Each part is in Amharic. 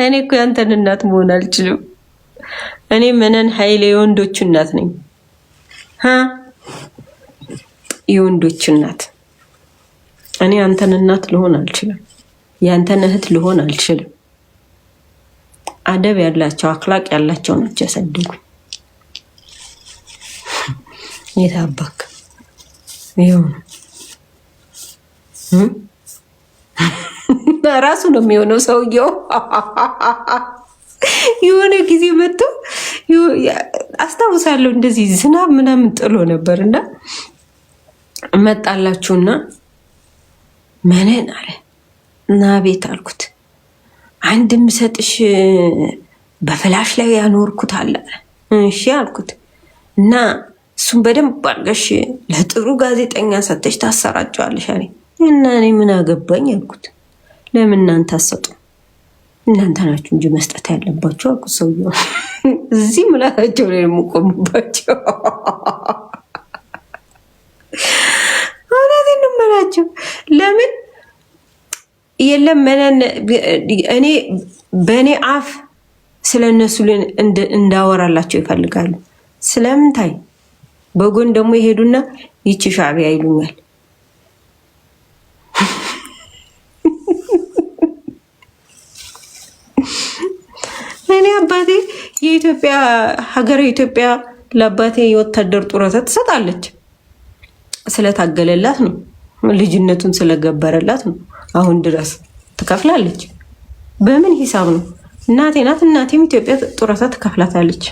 እኔ እኮ ያንተን እናት መሆን አልችልም። እኔ መነን ኃይሌ የወንዶቹ እናት ነኝ። የወንዶች እናት። እኔ አንተን እናት ልሆን አልችልም። ያንተን እህት ልሆን አልችልም። አደብ ያላቸው አክላቅ ያላቸው ናቸው ያሳደጉኝ። የታባክ ይኸው ነው ራሱ ነው የሚሆነው ሰውየው። የሆነ ጊዜ መጥቶ አስታውሳለሁ፣ እንደዚህ ዝናብ ምናምን ጥሎ ነበር እና መጣላችሁና መነን አለ እና ቤት አልኩት። አንድ የምሰጥሽ በፍላሽ ላይ ያኖርኩት አለ። እሺ አልኩት እና እሱን በደንብ አድርገሽ ለጥሩ ጋዜጠኛ ሰተሽ ታሰራጨዋለሽ አለኝ። እና እኔ ምን አገባኝ አልኩት። ለምን እናንተ አሰጡ? እናንተ ናችሁ እንጂ መስጠት ያለባቸው አልኩት። ሰውየው እዚህ ምላሳቸው ላይ የምቆምባቸው እውነቴን ነው የምላቸው። ለምን የለም መነን እኔ በእኔ አፍ ስለ እነሱ እንዳወራላቸው ይፈልጋሉ። ስለምንታይ በጎን ደግሞ ይሄዱና ይቺ ሻዕቢያ ይሉኛል። እኔ አባቴ የኢትዮጵያ ሀገር ኢትዮጵያ ለአባቴ የወታደር ጡረታ ትሰጣለች። ስለታገለላት ነው፣ ልጅነቱን ስለገበረላት ነው። አሁን ድረስ ትከፍላለች። በምን ሂሳብ ነው? እናቴ ናት። እናቴም ኢትዮጵያ ጡረታ ትከፍላታለች።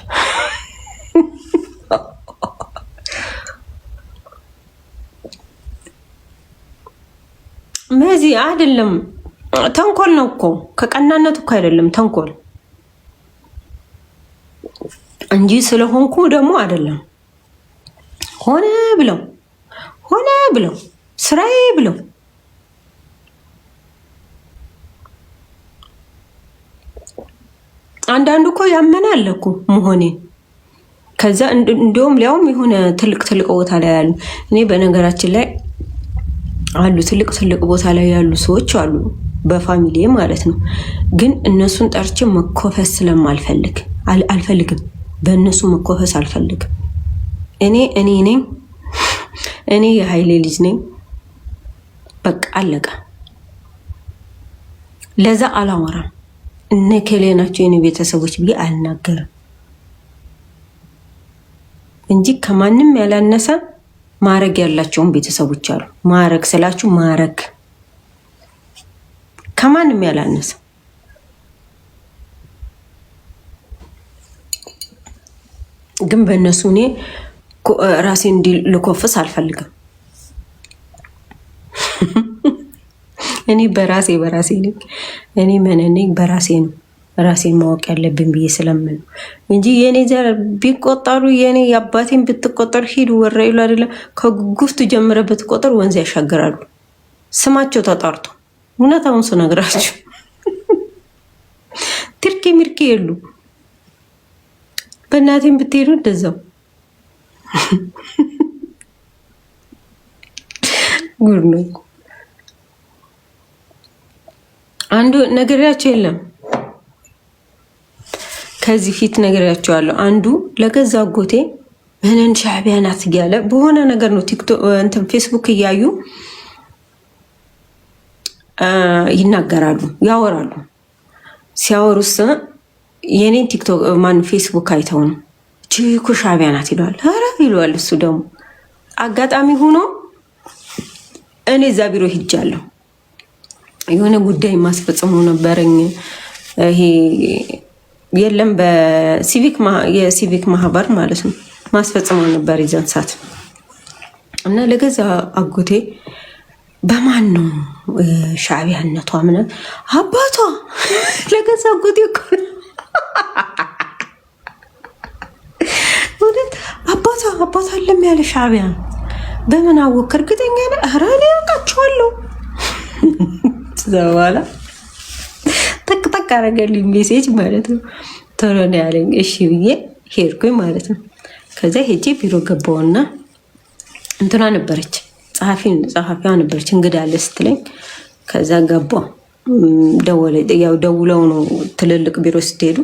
መዚ አይደለም ተንኮል ነው እኮ ከቀናነት እኮ አይደለም ተንኮል እንጂ ስለሆንኩ ደግሞ አይደለም። ሆነ ብለው ሆነ ብለው ስራዬ ብለው አንዳንዱ እኮ ያመናል እኮ መሆኔን። ከዛ እንዲሁም ሊያውም የሆነ ትልቅ ትልቅ ቦታ ላይ ያሉ፣ እኔ በነገራችን ላይ አሉ ትልቅ ትልቅ ቦታ ላይ ያሉ ሰዎች አሉ፣ በ family ማለት ነው። ግን እነሱን ጠርቼ መኮፈስ ስለማልፈልግ አልፈልግም። በእነሱ መኮፈስ አልፈልግም። እኔ እኔ ነኝ። እኔ የኃይሌ ልጅ ነኝ። በቃ አለቀ። ለዛ አላወራም። እነ ከሌ ናቸው የኔ ቤተሰቦች ብዬ አልናገርም እንጂ ከማንም ያላነሰ ማረግ ያላቸውን ቤተሰቦች አሉ። ማረግ ስላችሁ ማረግ ከማንም ያላነሰ ግን በእነሱ እኔ ራሴ እንዲ ልኮፍስ አልፈልግም። እኔ በራሴ በራሴ ነኝ። እኔ መነነኝ በራሴ ነው ራሴን ማወቅ ያለብን ብዬ ስለምን ነው እንጂ የኔ ዘር ቢቆጠሩ የኔ የአባቴን ብትቆጠር ሂድ ወረ ይሉ አይደለም። ከጉጉፍቱ ጀምረ ብትቆጠር ወንዝ ያሻግራሉ። ስማቸው ተጣርቶ እውነታውን ስነግራችሁ ትርኪ ሚርኪ የሉ። በእናቴን ብትሄዱ እንደዛው ጉድ ነው። አንዱ ነግሬያቸው የለም ከዚህ ፊት ነግሬያቸዋለሁ። አንዱ ለገዛ አጎቴ ምንን ሻዕቢያ ናት እያለ በሆነ ነገር ነው ቲክቶክ እንትን ፌስቡክ እያዩ ይናገራሉ፣ ያወራሉ። ሲያወሩስ የኔን ቲክቶክ ማን ፌስቡክ አይተው ነው ቺኩ ሻዕቢያ ናት ይለዋል። ኧረ ይለዋል። እሱ ደግሞ አጋጣሚ ሆኖ እኔ እዛ ቢሮ ሂጃለሁ። የሆነ ጉዳይ ማስፈጽሞ ነበረኝ። ይሄ የለም በሲቪክ የሲቪክ ማህበር ማለት ነው ማስፈጽመው ነበር ይዘን ሰዓት እና ለገዛ አጎቴ በማን ነው ሻዕቢያነቷ? ምናምን አባቷ ለገዛ አጎቴ እኮ ነው እውነት አባቷ አባቷ አለም ያለ ሻዕቢያ ነው። በምን አወክ? እርግጠኛ ነህ? ኧረ እኔ አውቃቸዋለሁ። እዛ በኋላ ጠቅ ጠቅ አደረገልኝ message ማለት ነው። ቶሎ ነው ያለኝ። እሺ ብዬ ሄድኩኝ ማለት ነው። ከዚያ ሄጄ ቢሮ ገባውና እንትና ነበረች ጸሐፊዋ ነበረች እንግዳ አለ ስትለኝ፣ ከዛ ገባው። ደወለ። ያው ደውለው ነው ትልልቅ ቢሮ ስትሄዱ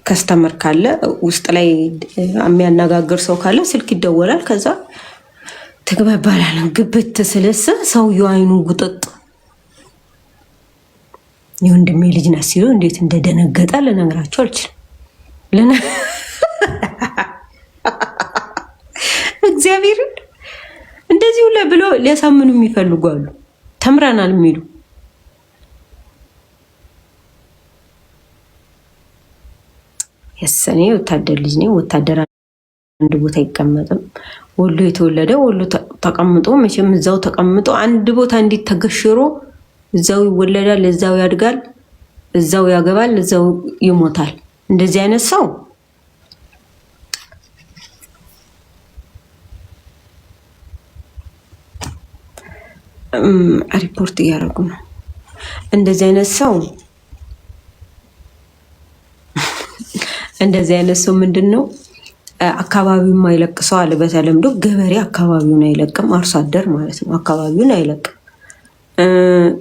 customer ካለ ውስጥ ላይ የሚያነጋግር ሰው ካለ ስልክ ይደወላል። ከዛ ትግባ ይባላል። ግብት ስልስ ሰውየው አይኑ ጉጥጥ የወንድሜ ልጅ ናት ሲሉ እንዴት እንደደነገጠ ልነግራቸው አልችልም። እግዚአብሔርን እንደዚሁ ብሎ ሊያሳምኑ የሚፈልጉ አሉ። ተምረናል የሚሉ የሰኔ ወታደር ልጅ ነኝ። ወታደር አንድ ቦታ አይቀመጥም። ወሎ የተወለደ ወሎ ተቀምጦ መቼም እዛው ተቀምጦ አንድ ቦታ እንዲት ተገሽሮ እዛው ይወለዳል፣ እዛው ያድጋል፣ እዛው ያገባል፣ እዛው ይሞታል። እንደዚህ አይነት ሰው ሪፖርት እያደረጉ ነው። እንደዚህ አይነት ሰው እንደዚህ አይነት ሰው ምንድን ነው አካባቢውን የማይለቅ ሰው አለ። በተለምዶ ገበሬ አካባቢውን አይለቅም፣ አርሶ አደር ማለት ነው። አካባቢውን አይለቅም።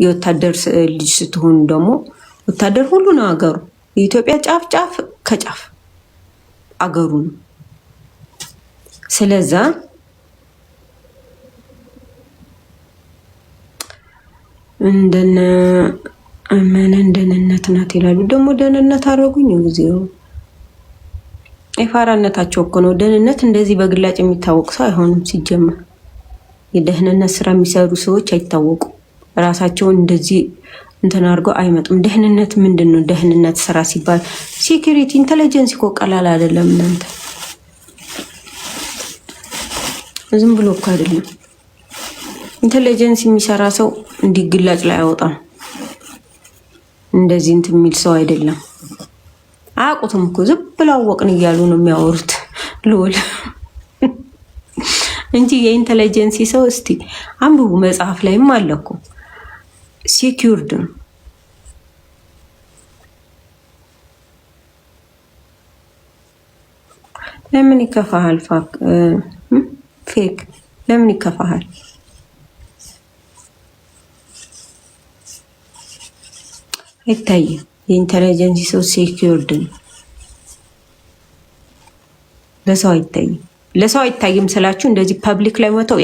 የወታደር ልጅ ስትሆኑ ደግሞ ወታደር ሁሉ ነው አገሩ። የኢትዮጵያ ጫፍ ጫፍ ከጫፍ አገሩ ነው። ስለዛ እንደነ አመነን ደህንነት ናት ይላሉ። ደግሞ ደህንነት አደረጉኝ ጊዜው የፋራነታቸው እኮ ነው። ደህንነት እንደዚህ በግላጭ የሚታወቅ ሰው አይሆንም። ሲጀመር የደህንነት ስራ የሚሰሩ ሰዎች አይታወቁም። ራሳቸውን እንደዚህ እንትን አድርገው አይመጡም። ደህንነት ምንድን ነው? ደህንነት ስራ ሲባል security intelligence እኮ ቀላል አይደለም። እናንተ ዝም ብሎ እኮ አይደለም። intelligence የሚሰራ ሰው እንዲህ ግላጭ ላይ አይወጣም። እንደዚህ እንትን የሚል ሰው አይደለም። አያውቁትም እኮ ዝም ብለው አወቅን እያሉ ነው የሚያወሩት ልውል እንጂ የ intelligence ሰው እስቲ አንብቡ፣ መጽሐፍ ላይም አለ እኮ secured ነው። ለምን ይከፋሃል? Fake ለምን ይከፋሃል? አይታይም። የ intelligence ሰው secured ነው። ለሰው አይታይም። ለሰው አይታይም ስላችሁ እንደዚህ public ላይ ወጥተው